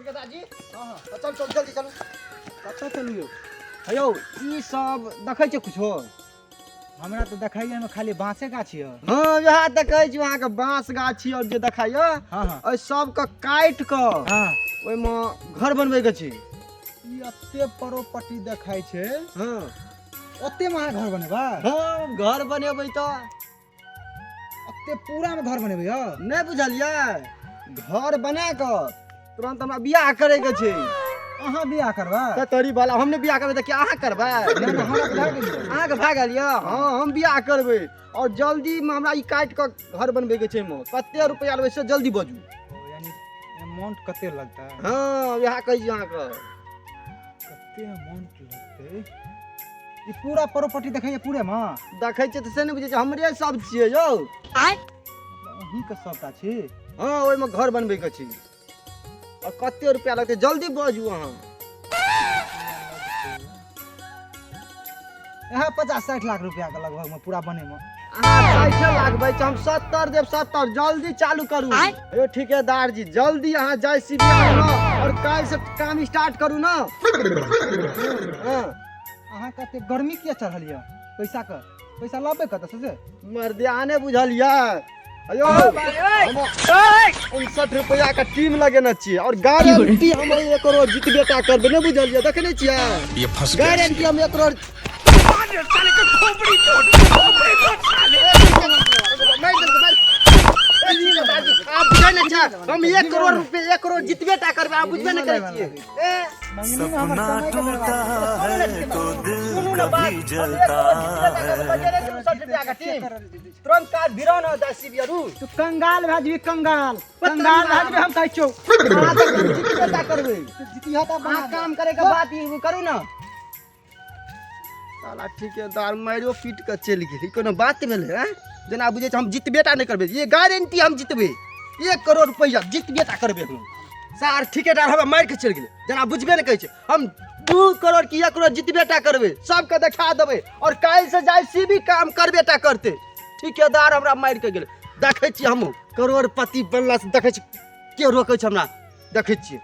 ठेकेदार जी। हाँ हाँ, चल चल जल्दी चलू। कतऽ चलू यौ? हे यौ, ई सब देखै छियै कुछो? हमरा तऽ देखाइए मे खाली बाँसे गाछ यऽ। हँ, वएह देखै छी अहाँके बाँस गाछी आओर जे देखाइए। हाँ हाँ। एहि सबके काटि कऽ ओहिमे घर बनबैके छै। ई एते परोपट्टी देखाइ छै। ओते मे अहाँ घर बनेबै? हँ, घर बनेबै तऽ। ओते पूरा मे घर बनेबै यौ? नहि बुझलियै, घर बना कऽ तुरंत हमरा बियाह करैके छै। अहाँ बियाह करबै? तऽ तोरी बाला, हम नहि बियाह करबै तऽ की अहाँ करबै? नहि नहि, हमरा तऽ भए गेल यौ। अहाँके भए गेल यऽ? हँ, हम बियाह करबै आओर जल्दीमे हमरा ई काटि कऽ घर बनबैके छै। एहिमे कते रुपैआ लेबै से जल्दी बजू। ओ, यानी अमाउंट कते लगतै? हँ, वएह कहै छी अहाँके। कते अमाउंट लगतै? ई पूरा प्रॉपर्टी देखैए पूरे मे? देखै छियै तऽ से नहि बुझै छियै, हमरे सब छियै यौ। अहीं के सबटा छी? हँ, ओहिमे घर बनबैके छै आओर कते रुपैआ लगतै जल्दी बजू अहाँ। इएह 50-60 लाख रुपया के लगभग में पूरा बने में। अहाँ 60 लाख बै हम 70 देब, 70। जल्दी चालू करू यौ ठेकेदार जी, जल्दी अहाँ जाइ सी और काल्हि से काम स्टार्ट करू ना। हाँ। अहाँ कते गर्मी किया चढ़ल यऽ? पैसा के पैसा लबे कतऽ से से? मर्दे, आने बुझल यऽ अयो, 59 रुपया के टीम लगेने छियै और गारंटी हम 1 करोड़ जीतबे टा करबै। नहि बुझल यऽ? देखने छियै? ये फंस गया। गारंटी हम 1 करोड़ आप बुझै नहि छियै, हम 1 करोड़ रुपया 1 करोड़ जीतबे टा करबै। आप बुझबे नहि करै छियै। ए मंगनी में हमर सपना समय के टूटा बर्बादी। है तो दिल सुनू ना बात, कभी हम जलता 1 करोड़ जीतबे टा है। करबै, बजेने छै 59 रुपया के टीम। तुरंत काज भिड़ो न जाइ सी बियरू। तू कंगाल भए जेबी, कंगाल कंगाल भए जेबी, हम कहै छियौ। अहाँ तऽ हम जीतबे टा करबै। जीतिह तऽ अहाँ काम करे के बात ई करू ना। साला ठेकेदार मारियो पीट कऽ चलि गेल। ई कोनो बात भेलै? आँय, जेना बुझै छै हम जीतबे टा नहि करबै। ये गारंटी हम जीतबै, 1 करोड़ रुपैआ जीतबे टा करबै हम। सार ठेकेदार हमरा मारि कऽ चलि गेलै, जेना बुझबे नहि करै छै। हम 2 करोड़ की 1 करोड़ जीतबे टा करबै, सबके देखा देबै आओर काल्हि से जाइ सी भी काम करबे टा करतै। ठेकेदार हमरा मारि कऽ गेलै। देखै छियै, हमहूँ करोड़पति बनलासँ देखै छी के रोकै छै हमरा। देखै छियै।